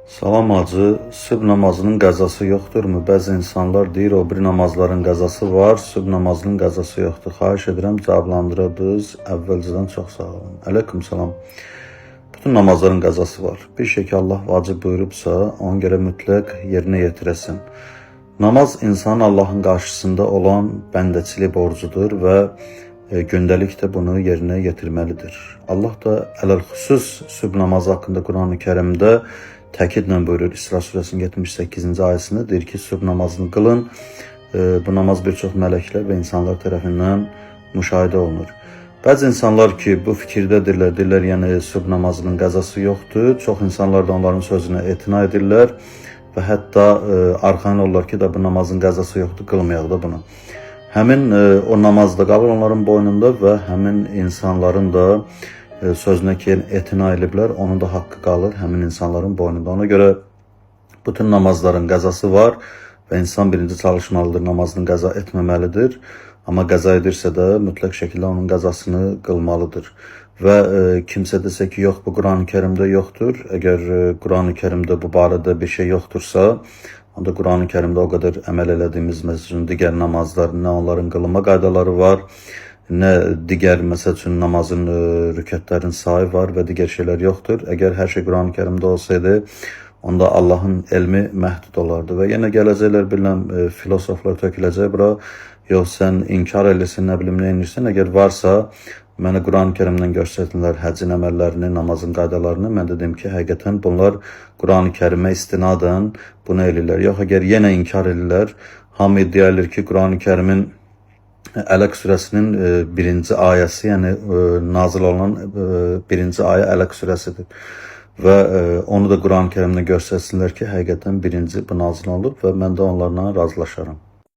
Salam hacı, sübh namazının qəzası yoxdurmu? Bəzi insanlar deyir, o biri namazların qəzası var, sübh namazının qəzası yoxdur. Xahiş edirəm, cavablandıradınız. Əvvəlcədən çox sağ olun. Əleykum salam. Bütün namazların qəzası var. Bir şey ki Allah vacib buyurubsa, ona görə mütləq yerinə yetirəsən. Namaz insanın Allahın qarşısında olan bəndəçilik borcudur və gündəlik də bunu yerinə yetirməlidir. Allah da ələl-xüsus sübh namazı haqqında Quran-ı Kərimdə təkidlə buyurur. İsra surəsinin 78-ci ayəsində deyir ki, sübh namazını qılın. Bu namaz bir çox mələklər və insanlar tərəfindən müşahidə olunur. Bəzi insanlar ki, bu fikirdədirlər, deyirlər, yəni sübh namazının qəzası yoxdur. Çox insanlar da onların sözünə etina edirlər və hətta arxayın olurlar ki, da bu namazın qəzası yoxdur, qılmayaq da bunu. Həmin o namaz da qalır onların boynunda və həmin insanların da sözünə ki, etina ediblər, onun da haqqı qalır həmin insanların boynunda. Ona görə bütün namazların qəzası var və insan birinci çalışmalıdır, namazını qəza etməməlidir. Amma qəza edirsə də mütləq şəkildə onun qəzasını qılmalıdır. Və kimsə desə ki, yox bu Quran-ı Kərimdə yoxdur. Əgər Quran-ı Kərimdə bu barədə bir şey yoxdursa, onda Quran-ı Kərimdə o qədər əməl elədiyimiz məsəl üçün digər namazlar, nə onların qılınma qaydaları var, nə digər məsəl üçün namazın rükətlərin sayı var və digər şeylər yoxdur. Əgər hər şey Quran-ı Kərimdə olsaydı, onda Allahın elmi məhdud olardı və yenə gələcəklər bilməm filosoflar töküləcək bura. Yox sən inkar elirsən, nə bilim nə edirsən. Əgər varsa mənə Quran-ı Kərimdən göstərsinlər həccin əməllərini, namazın qaydalarını. Mən də deyim ki, həqiqətən bunlar Quran-ı Kərimə istinadən bunu elirlər. Yox, əgər yenə inkar elirlər, hamı iddia edir ki, Quran-ı Kərimin Ələq surəsinin birinci ayəsi, yəni nazil olunan birinci ayə Ələq surəsidir. Və onu da Quran-ı Kərimdə göstərsinlər ki, həqiqətən birinci bu nazil olub və mən də onlarla razılaşaram.